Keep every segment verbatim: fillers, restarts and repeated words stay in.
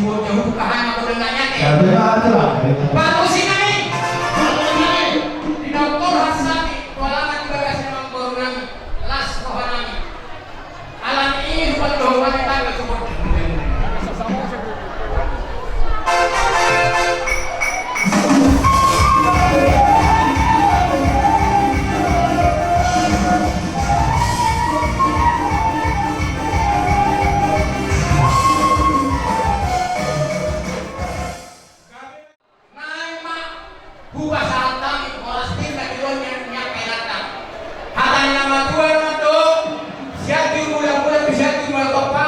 Jauh kahana bodo nanya te. Tapi mah aturan. Patusi nami. Patusi nami. Di doktor Hasan i, tu alaman di bagas ni amangboru nami. Las roha nami. Alani i hupadohongi tangga tu bodo. Naeng ma hupasahat hami horas pir na dilon nian, nian penata. Hata ni na matua na mandok, sian tu mula-mula tu sian tu mula tompa,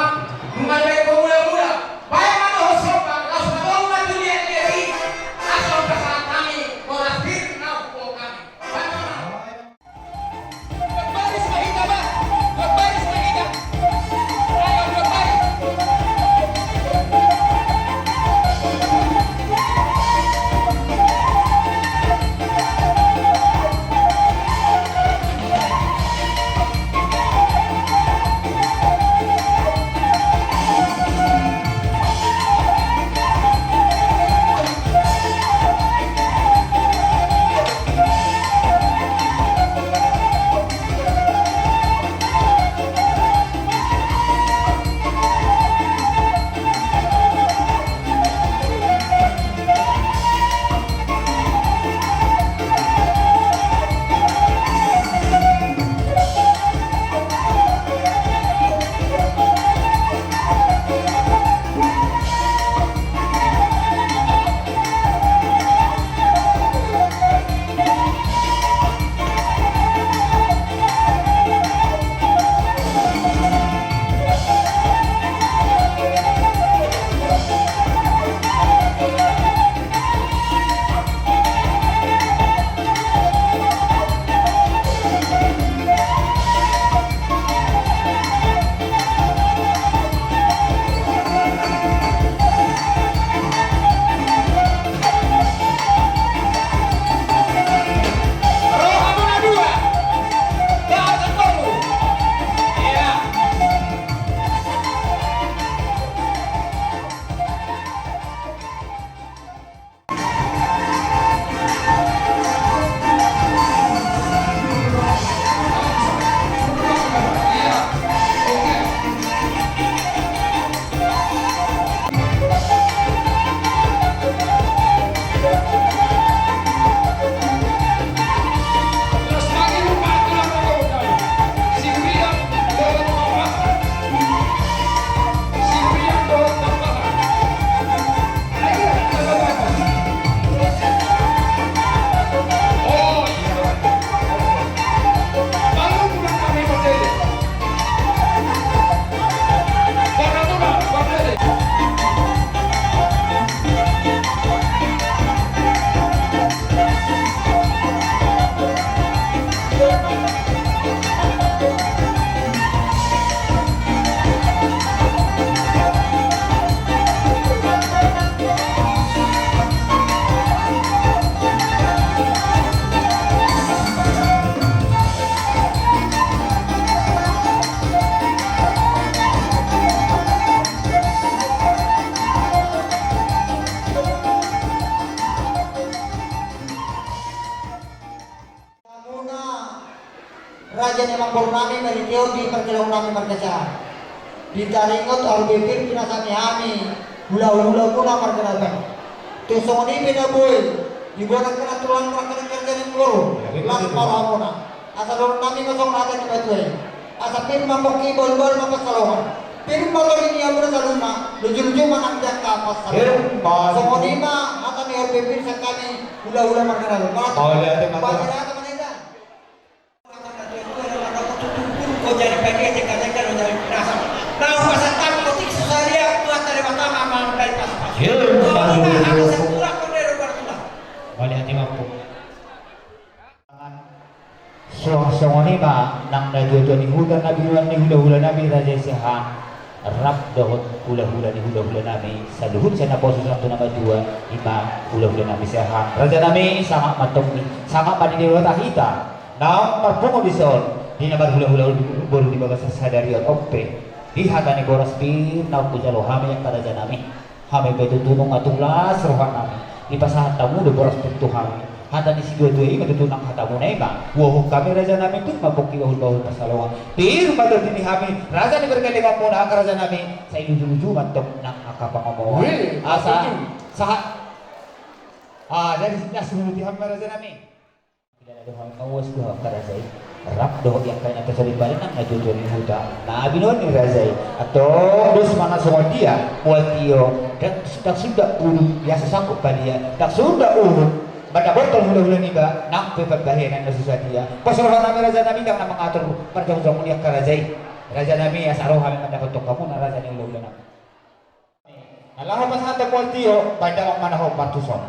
nunga dibaen ho mula-mula. Baen ma dohot somba, laos padomu ma tu liat-liat i. Asa hupasahat hami horas pir na huboan hami. Hamuna raja ni amangboru nami, marhitehon di parkelehon nami marga Siahaan, di taringot haru pir pinasami hami hulahula muna marga Nababan. Tung songon i pe na boi diboan angka na tulang, angka na karja ni mangolu, las ma rohamuna. Asa dohonon nami ma songon hata ni natuatua i: Asa pir ma pongki, bahulbahul ma pansalongan. Pir ma tondi ni hamuna saluhutna, lujuluju ma nang di angka pansalongan. Songon i ma hata ni haru pir sian hami hulahula marga Nababan. Mauliate ma. Hata ni natuatua i na mandok: Tutu pun ho jadi pairing, jengkal-jengkal ho jadi pinasa. Na hupasahat hami otik so sadia, Tuhanta Debata ma mandai pasupasu. Songon i ma hata sian tulang, songon i do partulang. Mauliate ma. Songon i ma nang natuatua ni huta, na binoan ni hulahula nami raja Siahaan, rap dohot hulahula ni hulahula nami saluhut, sian na poso sahat tu na matua, i ma hulahula nami Siahaan. Raja nami, sangap ma antong i, sangap ma di Debata hita naung marpungu dison di na marhulahula boru di bagasan sadari on. On pe, di hata ni boras pir naung hujalo hami, angka raja nami. Hami pe tutu nunga tung las rohanami, dipasahat hamu do boras tung tu hami. Hata ni siduadua i ma tutu nang hatamuna i ma. Uahuhon hami rajanami, pir ma pongki bahulbahul pansalongan, pir ma tondi ni hami raja ni pargellenganmuna angka rajanami. Sai lujuluju ma antong nang angka pangomoan. Weh, asa betul. Sahat. Ah, jadi na suluti hami ma rajanami. Tidak ada hal mauas do angka raja i. Rap dohot i angka na tarsongon i, paling nang na tuatua ni huta na binoan ni raja i. Antong dos ma na songon dia mual tio, ndang, ndang sundat ulu, biasa sangkut padia, ndang sundat uhum. Manabortor hulahula niba nang pe pambahenan na so sadia. Pos rohanami rajanami, ndang na mangatur parjongjongon ni angka raja i. Rajanami, asa ro hami mandapothon hamu na raja ni hulahulanami. Na laho pasahathon mual tio, baen damang ma na ho partuson.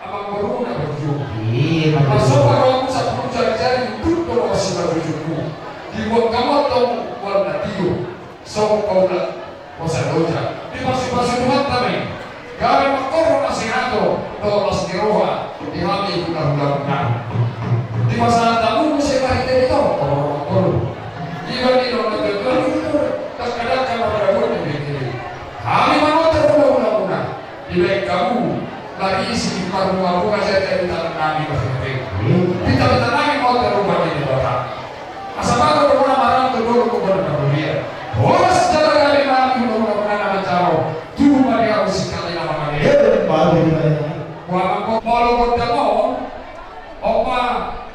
Amangboruna borjung. Iya, amangboru. Marsopa rohamu sampulu jarijari, unduk do roha simanjujungmu. Dibuat hamu antong mual na tio songon paula hosa loja. Dipasupasu Tuhanta ma i gabe mangkorhon na sehat dohot las ni roha di hami hulahulamuna. Dipasahat hamu muse marhite ni Tuhanta, amangboru. Dibahen i do na tuatua ni huta, dangkadangka mardabuan di bengkel i. Hami manoter hulahulamuna. Dibahen hamu marisi marbungabunga jala di tangan nami marhite. Pinta-pinta nami ma on tarlumobi di Debata. Asa bagot do muna marangkup tu dolok tu bona na mulia. Horas jala gabe ma hami hulahulamuna na manjalo. Tubu ma di hamu singkali na mangalean. Baru dibahen. Molo gondang on, on ma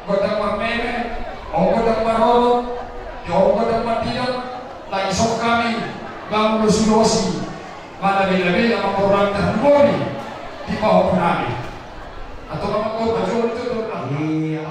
gondang marmeme, on gondang marorot, on gondang martidan, na dison hami mangulosi-ulosi. Mana beda-beda ma porang tarlumobi di pahompu nami. Atau ma mangkorhon jolo tu tu. Iya.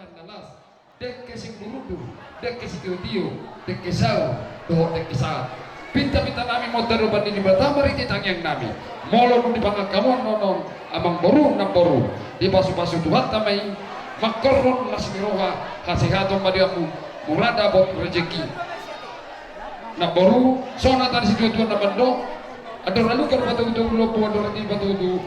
Na las, dengke singurundur, dengke sitiotio, dengke saur, dohot dengke sahat. Pintapinta nami ma on tu adopan ni Debata marhite tangiang nami. Molo dung di panganhamuan on, amangboru, namboru, dipasupasu Tuhanta ma i, mangkorhon las ni roha, hasehaton ma di hamu, mura dapot rejeki. Namboru, songon hata ni situatua na mandok, andor alukan patogutogu lombu, andor atik patogutogu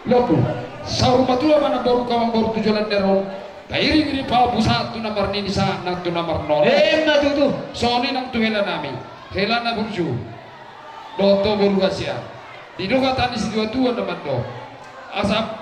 lombu. Saur matua ma namboru, amangboru, tu joloan ni ari on, pairingiring pahompu sahat tu na marnini, sahat nang tu na marnono. Emma tutu. Songon i nang tu hela nami, hela na burju dohot boru hasian. Didok hata ni situatua na mandok, asa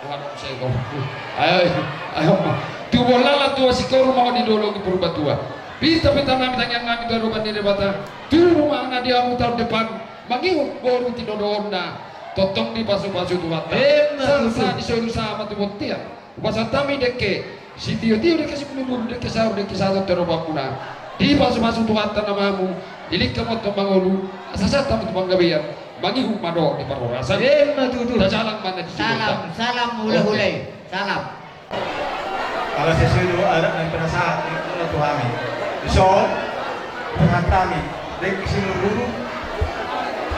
Ayo, ayo, ayo ma. Tubuan lalan tua sikoru ma ho di dolok ni Purbatua. Pintapinta nami tangiang nami tu adopan ni Debata. Tubu ma na di hamu taon depan, mangihut boru tinodohonna. Tongtong dipasupasu Tuhanta. Emma tutu. Sahat di solu sahat ma tu bontean. Hupasahat hami dengke sitiotio, dengke singurundur, dengke saur, dengke sahat tu adopanmuna. Dipasupasu Tuhanta ma hamu, dilingkam ma tong mangolu, asa sahat hamu tu panggabean. Mangihut ma dohot di parhorasan. Emma tutu. Tajalang ma na di Salam, Cirebon. Salam hulahula i. Oke. Salam. Ala sesuai do adat nang pinasahat ni Debata tu hami. Dison, pasahat hami dengke singurundur,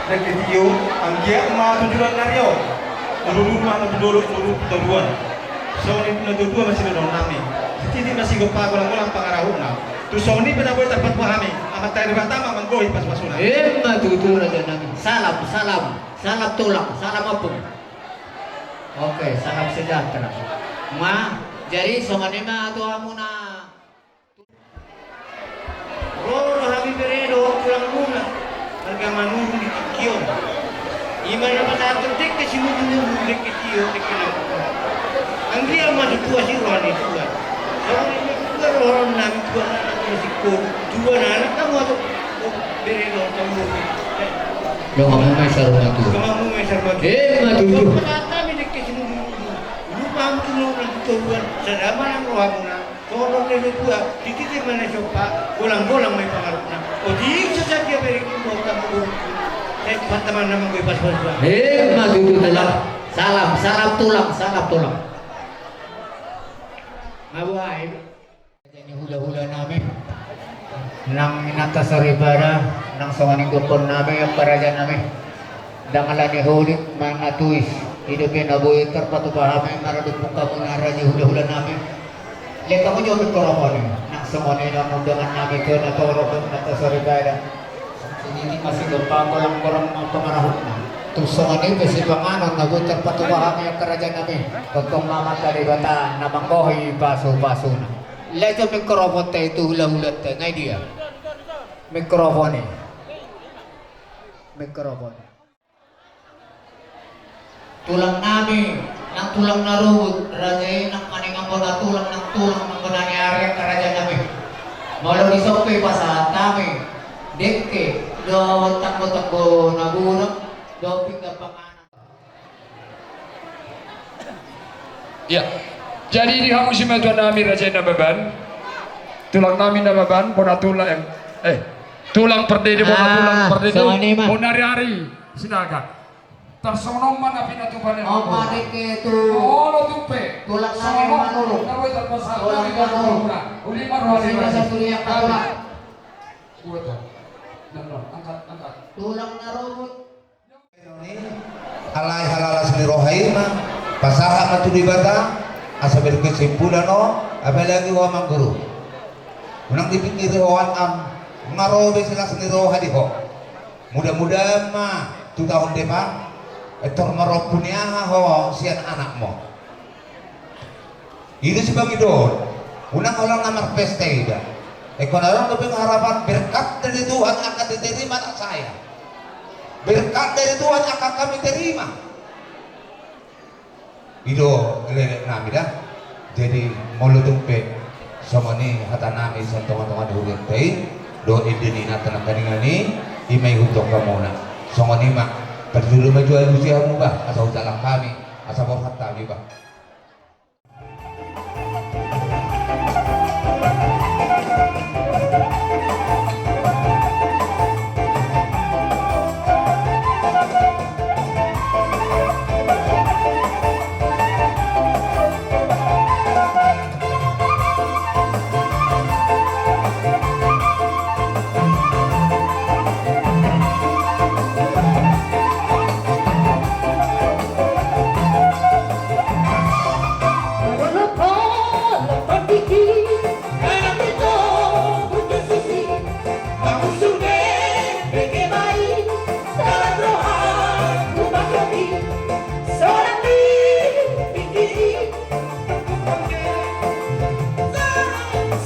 dengke tio, anggiat ma tu joloan ni ari on, molo dung ma tu dolok, molo tu toruan. Songon i tu na tuatua ma sidohonon nami. Sititi ma sigompa, golanggolang pangarahutna. Tu songon i pe na boi tarpatupa hami, Amanta Debata ma manggohi pasupasuna. Emma tutu, raja nami. Salam, salam, salam tulang, salam ompung. Oke, salam sejahtera. Ma, jadi songon i ma tu hamuna. Ro do hami bere dohot tulangmuna, marga Manurung di tingki on. I ma na pasahathon dengke singurundur, dengke tio, dengke na. Anggiat ma tu tua si roha ni tua. Songon i ma tua roha nami, tua anak, tua singkoru, tua anak, hamu atik bere dohot tulangmuna. Donganmu ma i saurmatua. Donganmu ma i saurmatua. Emma tutu. Pasahat hami dengke singurundur. Lupa hamu tu na di toruan, sada ma nang rohamuna. Tongtong do dua, titi ma na sompa, golanggolang ma i pangarahutna. Otik sasadia bere, boru, tamu, boru. Sai Tuhanta ma na manggohi pasupasuna. Emma tutu tulang. Salam, salam tulang, salam tulang. Abu ai. Jadi hulahula nami. Nang inanta soripada, nang songon i gokhon nami, angka raja nami. Ndang ala ni holit manang na tuis, i dope na boi tarpatupa hami maradophon hamuna raja hulahula nami. Lehon hamu jo mikrofon i, nang songon i nang undangan nami tu na torop, na tasoripada. Sititi ma sigompa, golanggolang ma pangarahutna. Tung songon i pe sipanganon na boi tarpatupa hami angka raja nami. Tongtong ma Amanta Debata na manggohi pasupasuna. Lehon jo mikrofonta i tu hulahulanta i, nga i dia? Mikrofon i. Mikrofon i. Tulang nami, nang tulang na rubut, raja i nang paningan bona tulang, nang tulang nang bona ni ari, angka raja nami. Molo dison pe pasahat hami dengke dohot tanggo-tanggo na godang dohot pinggan panganon. Iya. Jadi di hamu simatua nami, raja i Nababan, tulang nami Nababan, bona tulang, eh, tulang pardede, bona tulang pardede, bona ni ari-ari. Sinaga. Tarsongon on ma na pinatupa ni. On ma dengke tu. Olo tumpe. Tulang nami Manurung. Tulang Manurung. Uli ma roha ni. Angkat, angkat. Tulang na rubut. Alai halalas ni roha i ma, pasahat ma tu Debata, asa berkesimpulan on, apalagi ho amangboru. Unang dipingkiri ho an am, nga ro be silas ni roha di ho. Mudah-mudahan ma tu taon depan, eh, tor marompu ni aha ho sian anakmu. I do sipangidoon, unang holan na marpesta iba. Ingkon adong dope harapan, berkat dari Tuhan akan diterima anak saya. Berkat dari Tuhan akan kami terima. I do leleng nami da. Jadi molo tung pe songon i hata nami sian tonga-tonga ni hurianta i, dohot ende ni inanta nangkiningan i, i ma ihuthon hamuna. Songon i ma, parjolo ma jo alusi hamu bah, asa hujalang hami, asa borhat hami bah.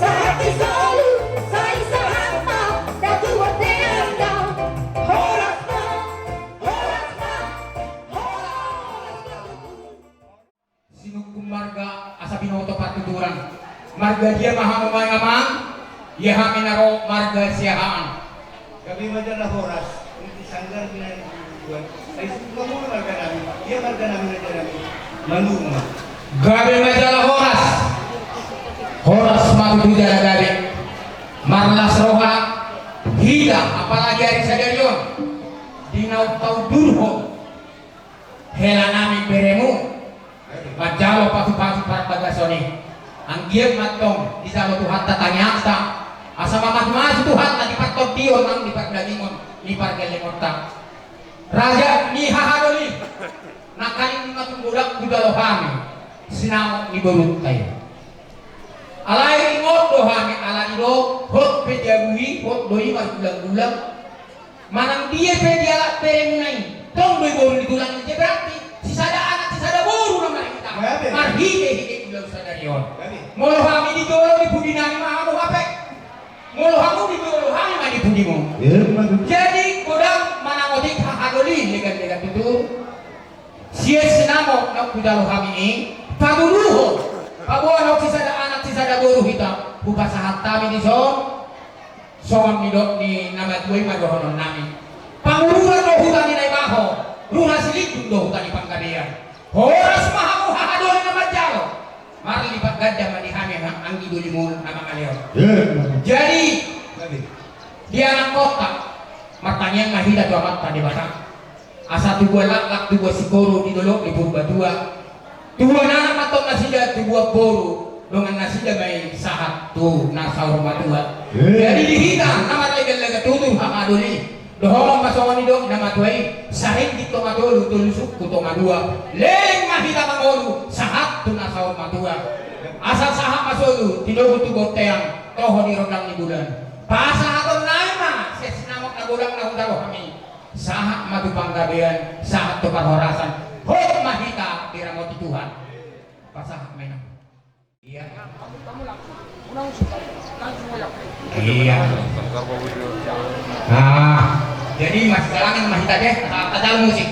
Sahat ni solu, sai sahat ma, datu bontean do. Horas ma, horas ma, horas ma. Sinungkun marga asa binoto partuturan. Marga dia ma hamu, amang? Ia hami na ro marga Siahaan. Gabe ma jala horas, uli sanggar binaen tuan. Ai suka mulu marga nami, ia marga nami na jala nami. Manurung ma. Gabe ma jala horas. Horas ma tutu jala gabe. Marlas roha hita, apalagi ari sadari on. Di na taundurhon hela nami beremu manjalo pasupasu parbagason i. Anggiat ma antong dijalo Tuhanta tangiangta, asa mamasumasu Tuhanta di partondion nang di pardagingon ni pargellengonta. Raja ni hahadoli, nangkaning ma tung godang hujalo hami sinamot ni borunta i. Alai ingot do hami, alani do hot pe jabu i, hot do i margulanggulang. Manang dia pe dialap beremuna i, tong do i boru ni tulang i, berarti sisada anak sisada boru nama hita. Gabe. Marhitehite ulaon sadari on. Gabe. Molo hami di jolo, di pudi nami ma hamu hape. Molo hamu di jolo, hami ma di pudimu. Jadi godang manang otik hahadoli, leganlegan tutu. Sian sinamot na hujalo hami i, panguluhon, paboa na sisada anak sisada boru hita, hupasahat hami dison. Songon nidok ni na matua i ma dohonon nami. Pangururan do huta ni Naibaho, Rura Silindung do huta ni Panggabean. Horas ma hamu hahadoli na manjalo. Marlipat ganda ma di hami anggi dolimu na mangaleon. Jadi di anakkonta martangiang ma hita tu Amanta Debata. Asa tubuan laklak, tubuan sikoru di dolok ni Purbatua. Tubuan anak ma antong nasida, tubuan boru dongan nasida ma i sahat tu na saur matua. Jadi di hita na marleganlegan tutur hahadoli, dohonon ma songon nidok ni na matua i, saringgit tonga tolu, tolu sungkun tonga dua. Leleng ma hita mangolu sahat tu na saur matua. Asa sahat ma solu tinogu tu bontean, toho di rondang ni bulan. Pasahaton nami ma sian sinamot na godang na hujalo hami. Sahat ma tu panggabean, sahat tu parhorasan. Hot ma hita diramoti Tuhan. Pasahat ma inang. Iya. Iya. Nah, jadi masih jalankan ma hita deh. Kita musik.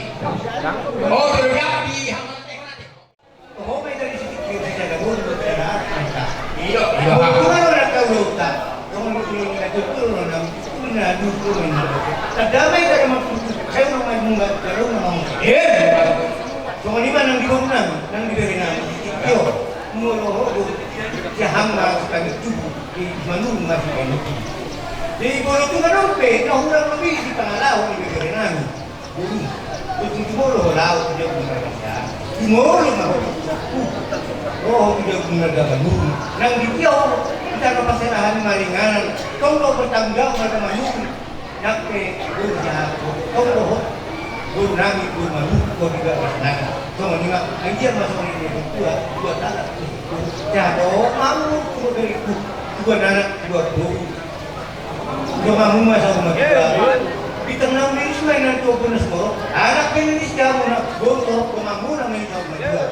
Oh, sudah di halaman. Ho ma i tadi sitik, sisada boru, sisada anak. Iyo, iyo. Keuntungan orang tahu lautan. Orang itu yang kita cukur, orang itu na dukun, orang itu. Tadamai dari maksud saya, orang main munggat, kalau orang mau. Iya. Songon i ma nang di boru nami, nang di bere nami. Iyo. Molo ho, siahang ma kami tubuh di Manurung masih kami. Jadi boru tu kan ompe, na hurang lebih di pangalaho di bere nami. Boru, boru, jumolo ho laho tu jabu ni marga Siahaan. Jumolo ma ho. Roho tu jabu ni marga Manurung. Nang di dia ho, hita na paserahan maringanan. Tong do bertanggung jawab marga Manurung. Nang pe boru Siahaan. Tong do ho. Boru nami, boru Manurung, boru di bagasan nami. Songon i ma, anggiat ma songon i, dua, dua talak. Siahaan do, mau, dua beriku. Dua anak, dua boru. Donganmu ma saur matua. Bintang na umiris ma inang tu ombun na sumorop. Anak pe na umiris, donganmu na umiris saur matua.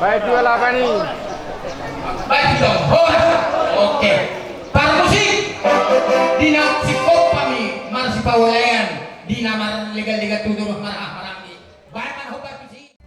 Baik, dua lapan i. Baik, dua. Horas. Oke. Parmusik. Di na singkop hami marsipaulaon, di na marleganlegan tutur marhahamaranggi. Baik, mana ho parmusik?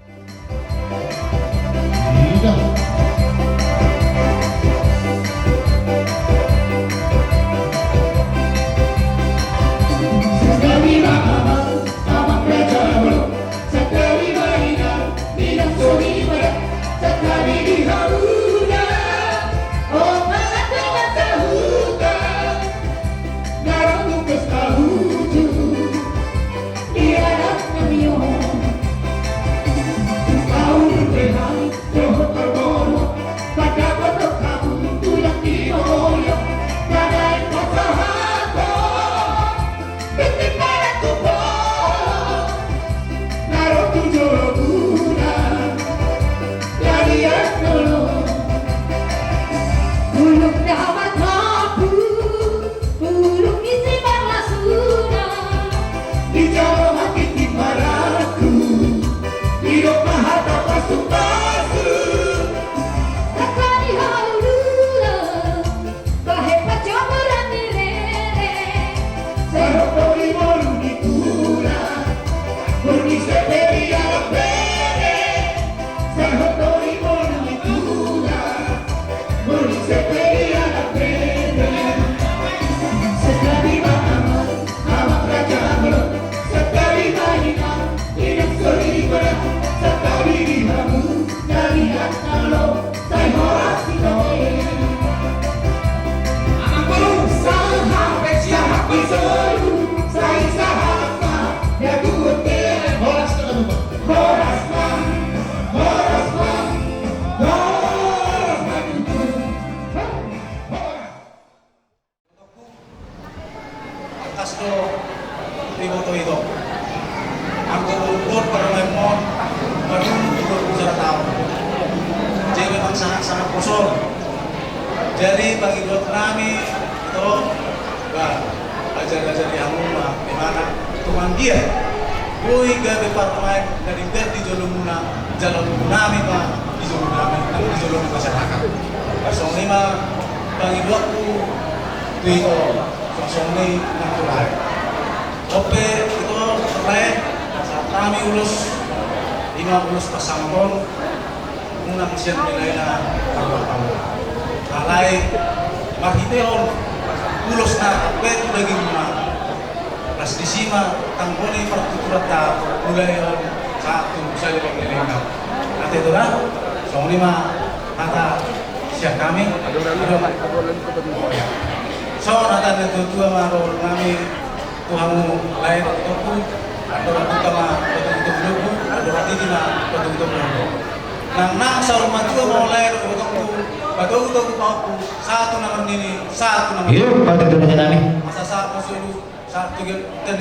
Iboto ito. Anggo umur parumaenmon, baru umur bicara taon. Jadi memang sangat-sangat kosong. Jadi pangidoan nami ito, ba, ajar-ajar di hamu ma, di mana, tumanggia. Boi gabe parumaen na denggan di jolomuna, jala nami ma, di jolonami, nang di jolo masyarakat. Songon i ma pangidoanku tu ito, songon i nang tu lae. Dope ito lae, sahat hami ulos, ima ulos pasahaton, unang sian nilai na parluar palu. Alai marhitehon ulos na dope tu dagingmuna, las disi ma tanggoni partuturanta mulai on sahat tu salelenglelengna. Ate ito da, songon i ma hata sian hami. Songon hata ni natuatua ma dohonon nami tu hamu lae dohot itongku, andorang tuka ma patogutogu dohothu, andorang titi ma patogutogu dohothu. Nang nang saur matua ma ho lae dohot itongku, patogutogu pahompu, sahat tu na marnini, sahat tu na marnono. Asa sahat ma solu, sahat tu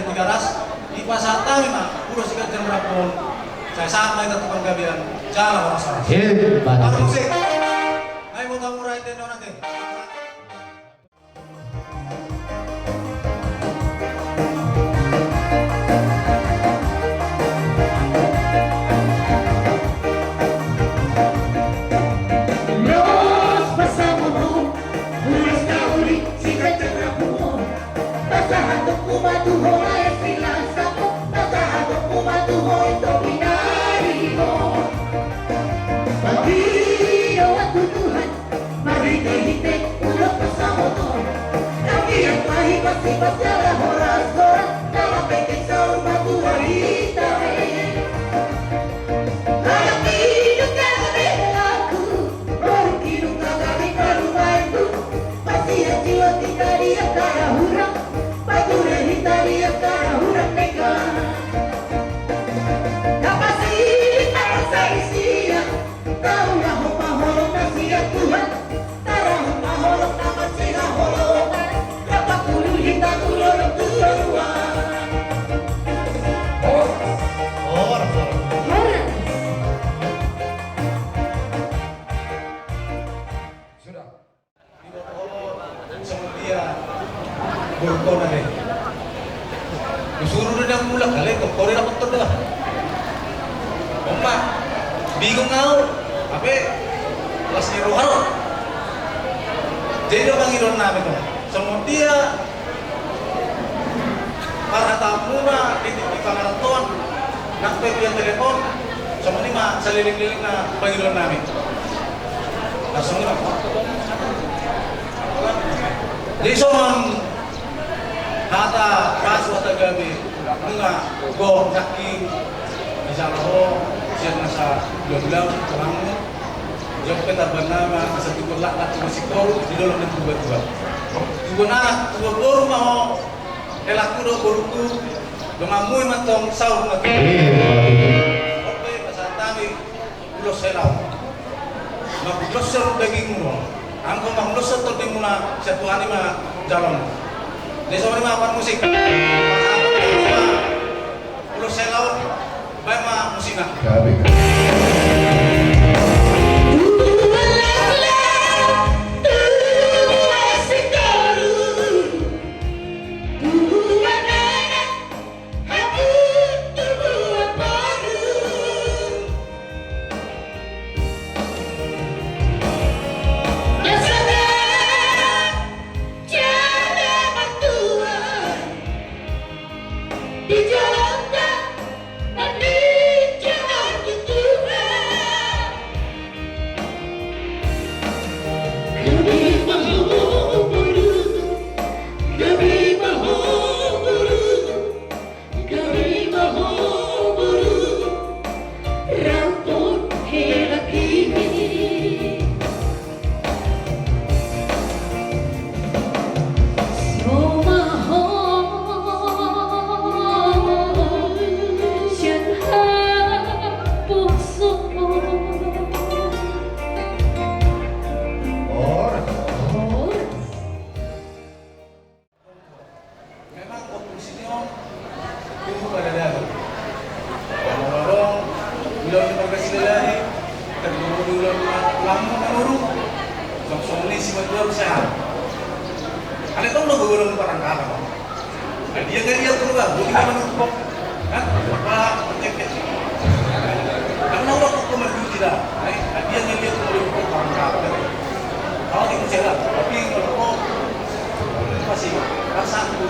Tigaras, dipasahat hami ma ulos siganjang rap on, sai sahat ma hita tu panggabean, jala horas-horas. Parmusik. Nai bota mura ite nona te. Los pasahaton, ulos na uli siganjang rap on. Pasahatonku ma tu ho lae silas, pasahatonku ma tu ho ito pinaribot. Pangidoan tu Tuhan, marhitehite ulos pasahaton, anggiat ma hipas-hipas jala horas-horas, jala pengke saur matua hita be. Anak hidungka gabe helaku, boru hidungka gabe parumaenku, pasian jiwa hita di angka na hurang, pature hita di angka na hurang denggan. Na pasian parsarisian, taulahon ma holong na sian Tuhan, tarahon ma holong na marsihaholongan, rap pangulu hita tu dolok tu toruan. Horas. Horas. Horas. Sudah. Songon dia borungkon ale. Husuru do na mulak ale, tong kore na kotor do. Ompa, bingung au, hape las ni roha ro. Jadi do pangidoan nami tong. Songon dia parhataonmuna di, di pangarantoan, nang pe via telepon, songon i ma salelenglelengna pangidoan nami. Nah, songon i ma. Jadi songon hata pasu, hata gabe, nunga gohom nangkin, misalna ho sian na sabulan-bulan, tulangmu, jok pe tarbana ma, asa tugon laklak, tugon singkoru, di dolok ni tubuan-tubuan. Tugon anak, tugon boru ma ho, helangku dohot borungku, donganmu i ma tong saur matua. Oke, pasahat hami ulos hela on. Mangulloshon dagingmu on. Anggo mangulloshon tondimuna, sian Tuhan i ma jaloonmu. Jadi songon i ma parmusik. Pasahat hami ulos hela on. Baen ma musikna. Gabe. Ulang, ulang, ulang, ulang. Langsung ni si Madura bisa. Ada tahu nggak ulang parangkala? Nah, dia nggak dia berubah, jadi nggak menurut kok. Hah? Apa? Cek, cek. Karena udah kok kemarin tidak. Nah, dia nggak dia berubah parangkala. Kalau itu salah, tapi kalau kok masih rasa aku.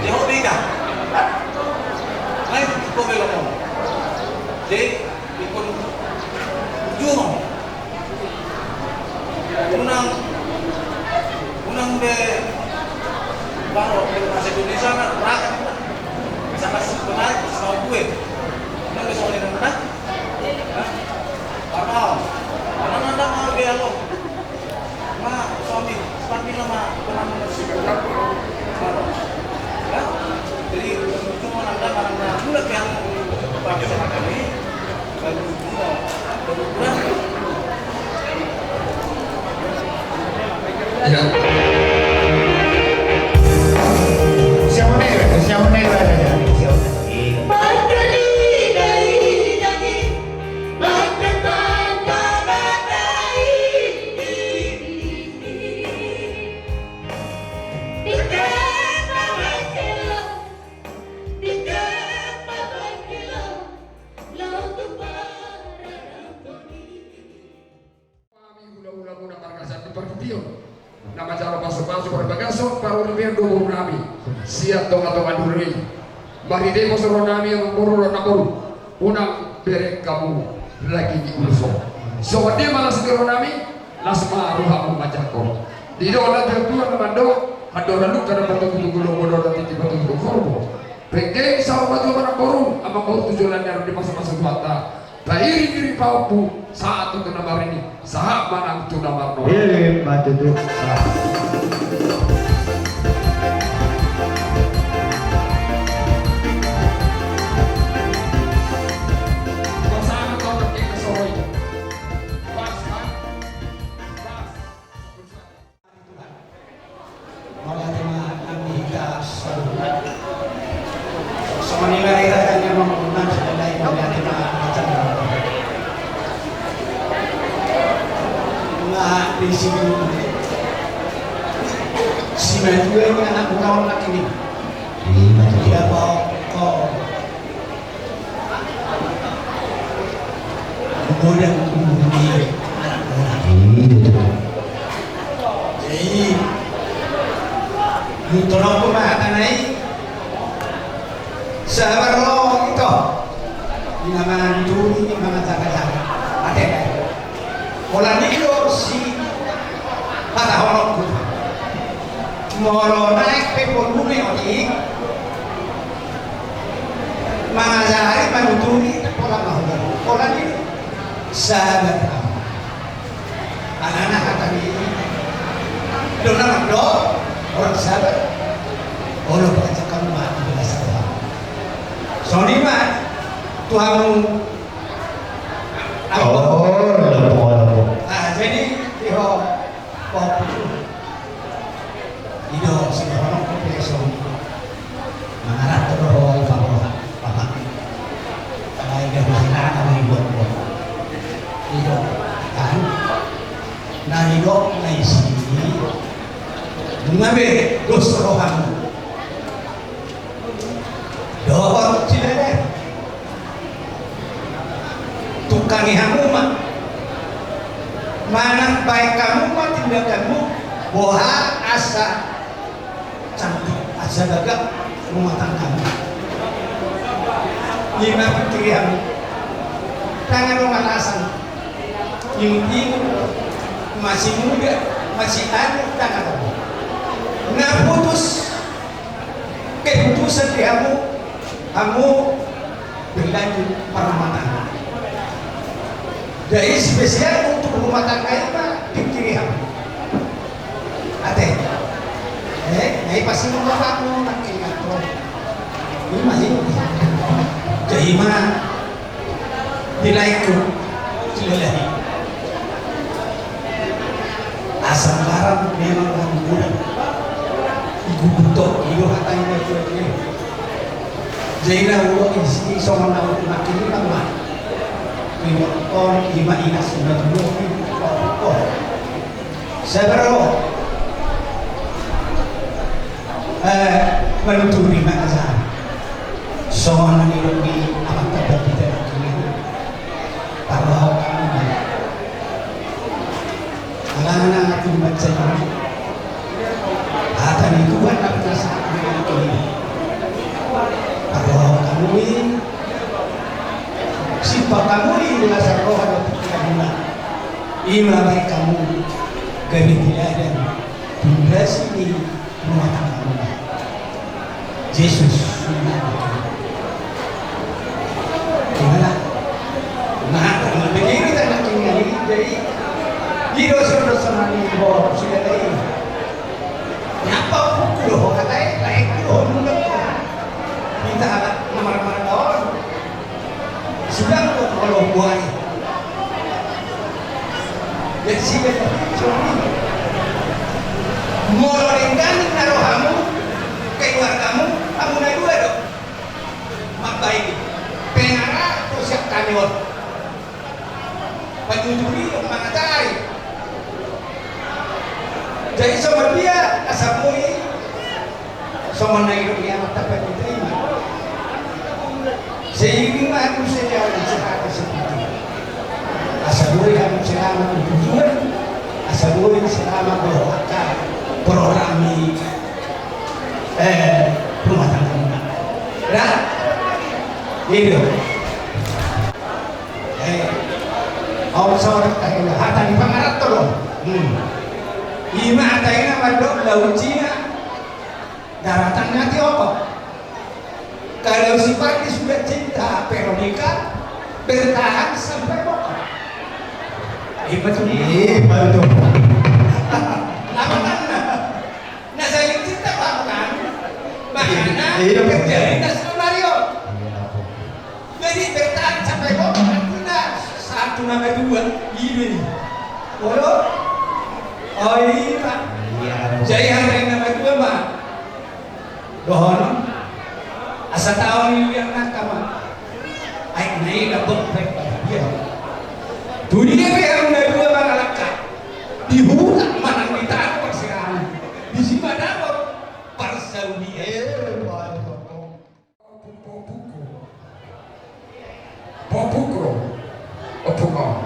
Dia hobi kah? Nah, itu kok belok. Jadi, ikut ujung. Unang, unang be baru bahasa Indonesia na rakyat. Misalnya sebenarnya sama gue. Unang be soalnya nang nang. Hah? Paham? Karena nang nang mau be alo. Ma, suami, sepatu lama pernah mengasih. Ya? Jadi, cuma nang nang, nang nang, mulai yang pakai sama kami. Ya. Siapa nih? Siapa nih? Hami hulahula muna marga Sandi Parhiteon na manjalo pasupasu parbagason parurimeon do boru nami sian tongatonga ni huria i. Marhite pos roha nami amangboru dohot namboru, unang bereng hamu lagi di ulos on. Songon dia ma las ni roha nami, las ma rohamu manjangkon. Didok na tuatua na mandok, andorang lungka na patugutugu lomo, andorang tingki patugutugu horbo. Penggeng saur matua ma namboru, amangboru, tu joloan ni ari on dipasupasu Tuhanta. Tairingiring pahompu sahat tu na marnini, sahat ma nang tu na marnono. Emma tutu. Pasangan kau pakai kesoroi. Pas, kan? Pas. Mauliate ma nang di hita saluhutna. Songon i ma hita hata ni amang unan sadari, mauliate ma hata ni amang unan. Nga di sini si matua ni anak bukaon laki ni. Iya, Pak. Godang umur ni anak godang. Iya, betul. Jadi, mutorongku ma hata nai. Sabar lo ito. Di na mangan turi, di na mangan jaga-jaga. Ate, holan i do si patahononku. Molo naek pe volume otik, mangajari manuturi, pola mahuda. Holan i do. Sabar. Alana hata ni do na mandok, orang sabar. Olo, baca kamu mati bela sabar. Songon i ma tu hamu. Oh, olo, olo. Ah, jadi, iho, kopi. I do, singkono kopi, so. Mangarat tu roho, i, pahora, pahora. Alai gabe hilana, i, buat, buat. I do, kan? Na i do, na i si. Nunga be dos rohamu. Dohot cilele. Tungkangi hamu ma. Manang baen hamu ma tindakanmu. Boha asa cantik, asa gagah rumah tanggamu. I ma pingkiri hamu. Ndang adong alasan. Imut-imut, masih muda, masih anu, ndang adong. Na putus keputusan di hamu, hamu berlanjut parrumahtangga. Jadi spesial untuk rumah tangga i ma pingkiri hamu. Ate. Eh, na i pasti mau bapakmu, nak ingat tuh. I ma i. Jadi ma. Di laengku, di leleng i. Asa garam memang lagu muda. Iguguto, i do hata i na tuatua i. Jadi na ulo isi songon na ulo makin i ma. Ima on, ima inas, ima tubu. Sabar ro. Eh, manuturi ma asa. Songon na nidok ni amanta Daud, ite na kini. Parrohahon hamu ma. Alana na tumbaca i. Hata ni Tuhan na pinasahat i. Parrohahon hamu i. Simpang hamu i, asa roha dohot pikiranmuna. Ima baen hamu gabe teladan pondasi ni rumah tanggamuna. Jesus. Ima na. Nah, begini tanda kini jadi. Di dosa-dosa nani bo sudah tadi. Nyapa buku dohot hata i, lain dohot nunduk. Minta hata na marmar dohot. Sudah kok kalau buai. Jadi sih, molo denggan na rohamu, keluargamu, hamu na dua do. Mambaen i. Pengarah tu siap kami on. Pajujur i, mangatai. Jadi songon dia asa boi, songon na nidok ni amanta Daud, ima. Seiring ma hamu sehat, sehat, sehat. Asa boi hamu selamat tu tujuan, asa boi selamat dohot angka program ni, eh, rumah tangga. Nah, itu. Eh, au saotik tahe na hata ni pangaranto do. Hmm. Ima hata i na mandok laut Cina, daratan na Tiongkok. Kalau si Fadli sudah cinta Veronica, bertahan sampai bokok. Ima tu. Ima tu. Nama tanna? Na saling cinta, paham kan? Makana terjadi na skenario. Jadi bertahan sampai bokok, artina satu nama dua, ini. Olo? Oh, ima. Jadi hata nama dua ma. Dohonon. Asa taon i liang nangka ma. Ai na i na bek bek dia. Tu dia pe hamu na dua mangalangka. Di huta manang di tano parserahan. Disi ma dapot parsaulian. Pahompu, pahompu. Pahompu ro. Ompung on.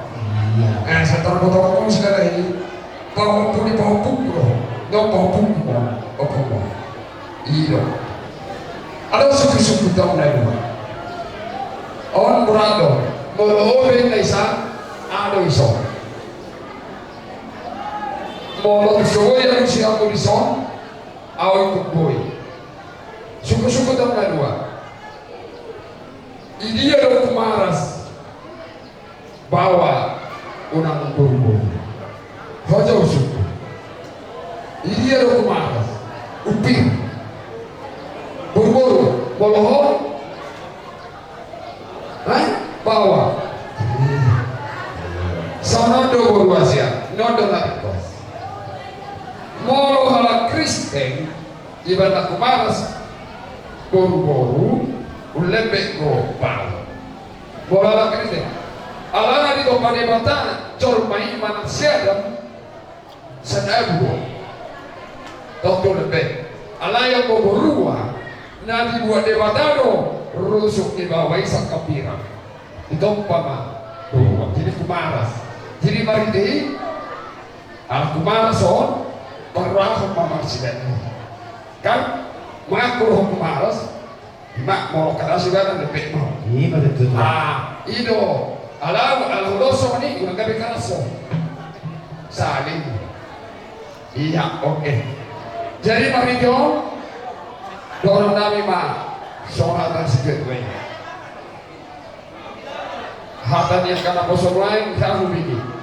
Iya. Eh, satar botong ompung sudah lagi. Pahompu ni pahompu ro. No pahompu. Ompung on. Iyo. Adong suku-suku tong na dua. On murado. Molo obe na isa. Adong iso. Molo tu sobo ya si aku di son. Au ikut boi. Suku-suku tong na dua. Idia do Kumaras baoa unang boru-boru. Hoja usuk. Idia do Kumaras. Upir. Boru-boru. Molo ho. Hah? Baoa. Songon do boru asia, non do na ringkos. Molo halak Kristen, ibarat Kumaras, boru-boru, ullembe do baoa. Molo halak Kristen. Alana ditompa Debata, jolma i manang si Adam, sanabu do. Tontu lebe. Alai anggo borua na dibuat Debata do, rusuk ni baoa i sangkap pira. Ditompa ma borua. Jadi Kumaras. Jadi marhite i, ala Kumaras on, parrohahon ma marsidan. Kan? Mangaku roha Kumaras, ima molo keras juga kan lebek mau. Ima betul. Ah, i do. Ala, ala hudos songon i, ima gabe keras on. Saling. Iya, oke. Jadi marhite on, dohonon nami ma songon hata ni si Piet i. Hata ni angka naposo nuaeng, hamu bini.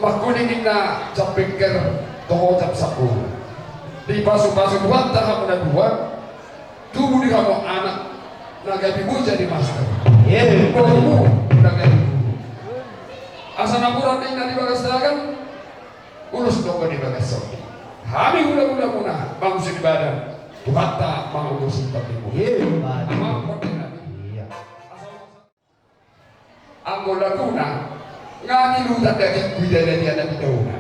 Mangkuling inna jam pengker toho jam sampulu. Dipasu-pasu Tuhanta hamu na dua. Tubu di hamu anak na gabe boru jadi master. Iya. Borumu na gabe guru. Asa napuran ninna di bagas dagan, ulos do di bagas sorga. Hami hula-hulamuna, bangso di badan, Tuhanta mangulosi tondimuna. Iya. Amang pande nami. Iya. Asa Anggo laguna, nga di lutan dagingku i dada di anak ni daona.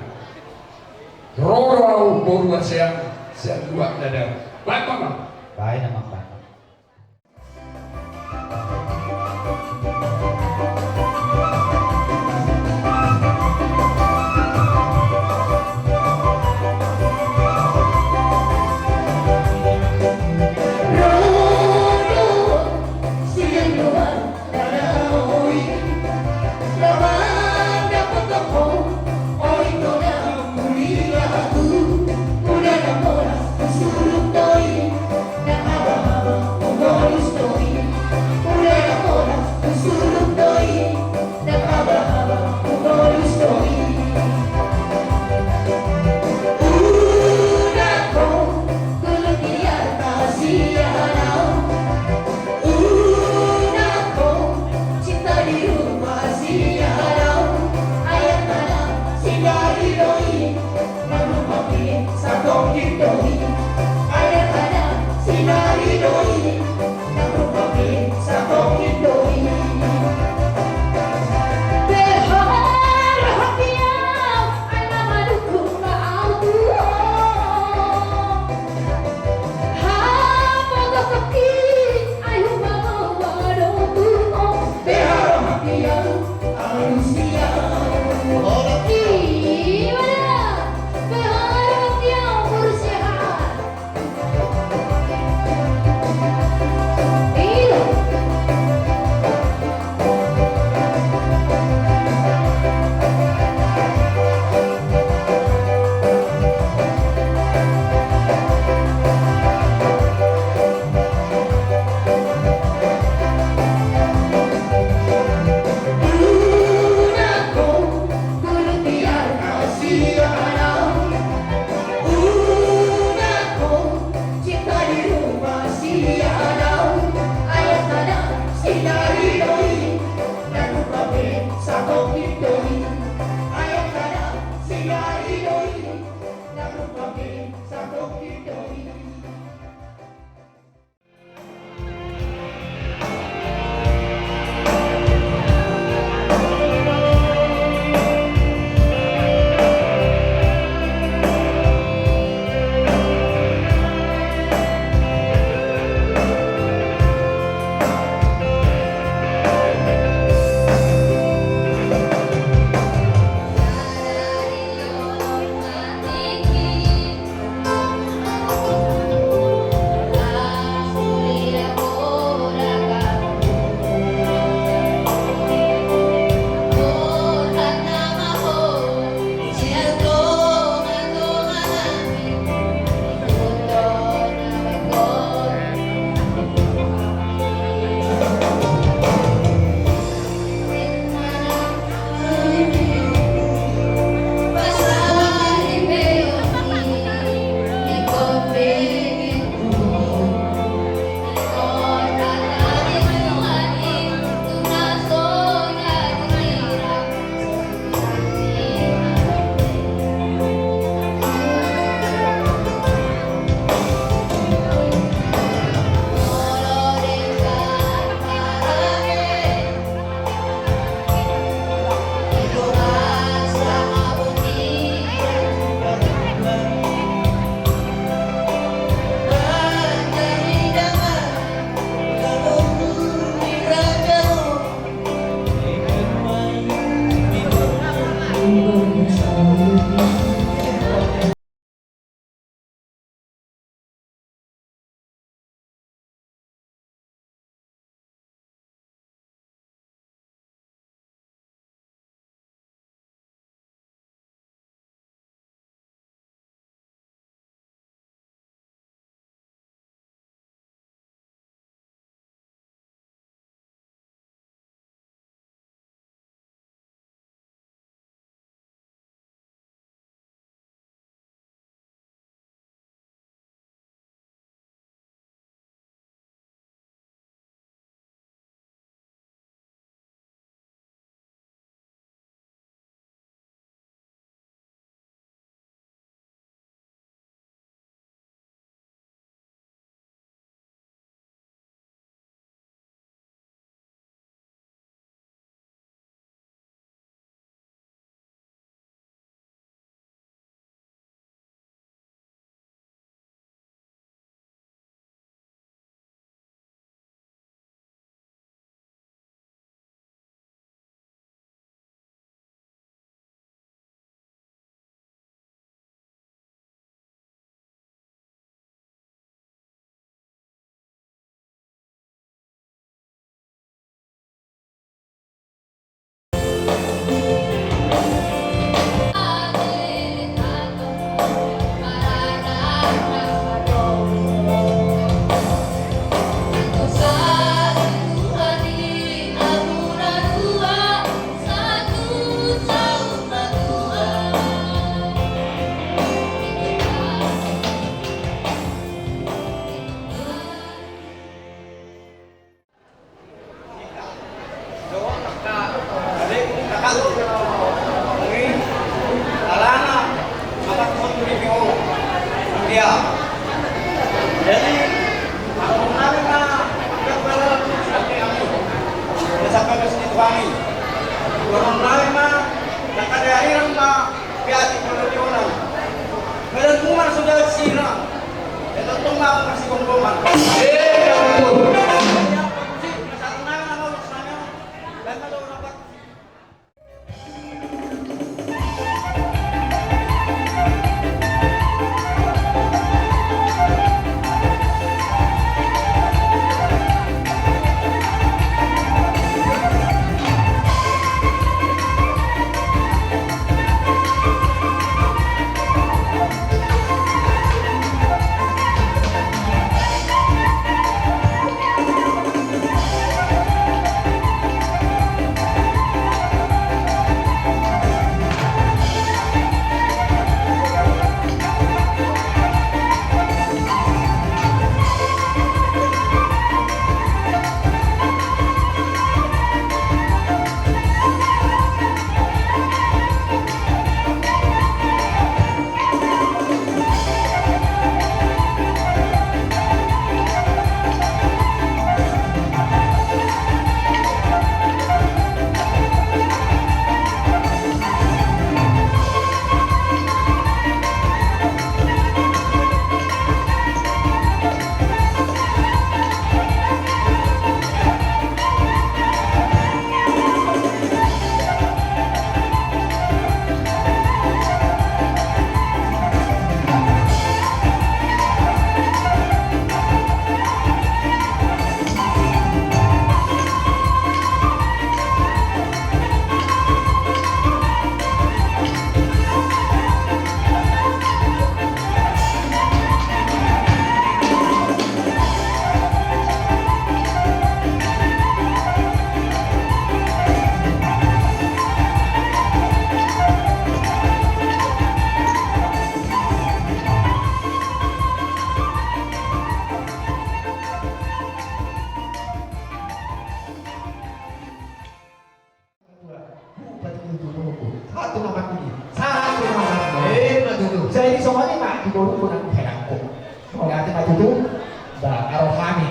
Ro do ahu boru Arseang sian luat na dao. Baen ma, amang. Baen, amang, baen. Bagas di Tuhan i. Orang lain ma, na kada irang ma, piati penelionan. Badan rumah sudah sirang. Dan tentu ma masih gomgoman. Eh, ya betul. Masalah nang, nang, nang, nang. Satu nama ini, satu nama ini. Eh, ma tutu. Jadi songon i ma di boru ku nang di herangku. Songon i ma tutu. Ba, aro hami.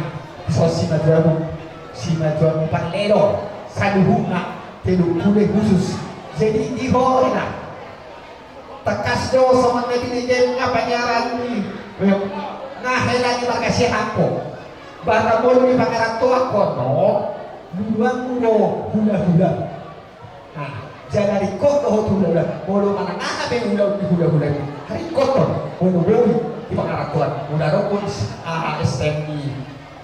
So si majuamu, si majuamu parlelo. Saluhutna, telu pule khusus. Jadi di hori na. Tangkas do songon na binege na panyaran ni na hela ni markasihan ho. Barang molo ni pangarantoan ho no, luluan molo hula-hula. Nah, jala ringkot do ho tu hula-hula. Molo manang aha pe ulaon ni hula-hula i, ringkot do. Molo boi di pangarantoan, molo ro pun aha S T M i.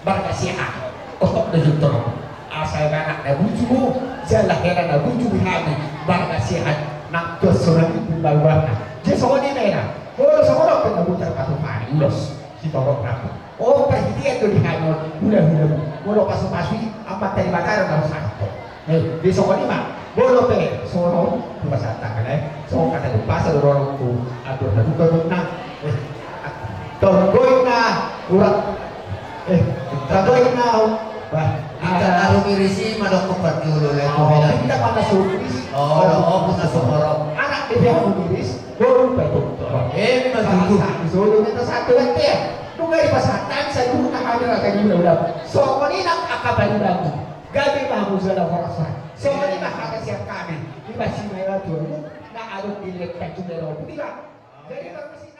Marga Siahaan, otok do juntong. Asa anak na buju, jala hera na buju di hami, marga Siahaan, nang tuas sonang i pun baluanna. Jadi songon i ma hera, molo songon on pe na butar patuhan, ulos, sitorop rapu. O, parhitean do di hami on, hula-hula. Molo pasu-pasu i, amanta Debata do na usahon. Eh, di songon i ma, molo pe, songon on, tu pasahat tangan, eh, songon hata tu pasa do ro tu, atur na buka tu na, eh, tonggoina, urat, eh, tonggoina, bah, ikan aru mirisi, madok ko parjolo, le, oh, kita mana suris, oh, oh, kita sumorok. Anak dia dia miris, baru betul. Eh, memang tutu. Satu, satu, satu, nanti ya. Nunga dipasahat tangan, saya dulu tak ada lagi, udah, udah. Songon i nang angka palibangi. Gabe ma hamu jala horas. Songon i ma hata sian hami. Di basi ma ela tuamu na adong di lepak tu mero putira. Jadi permisi.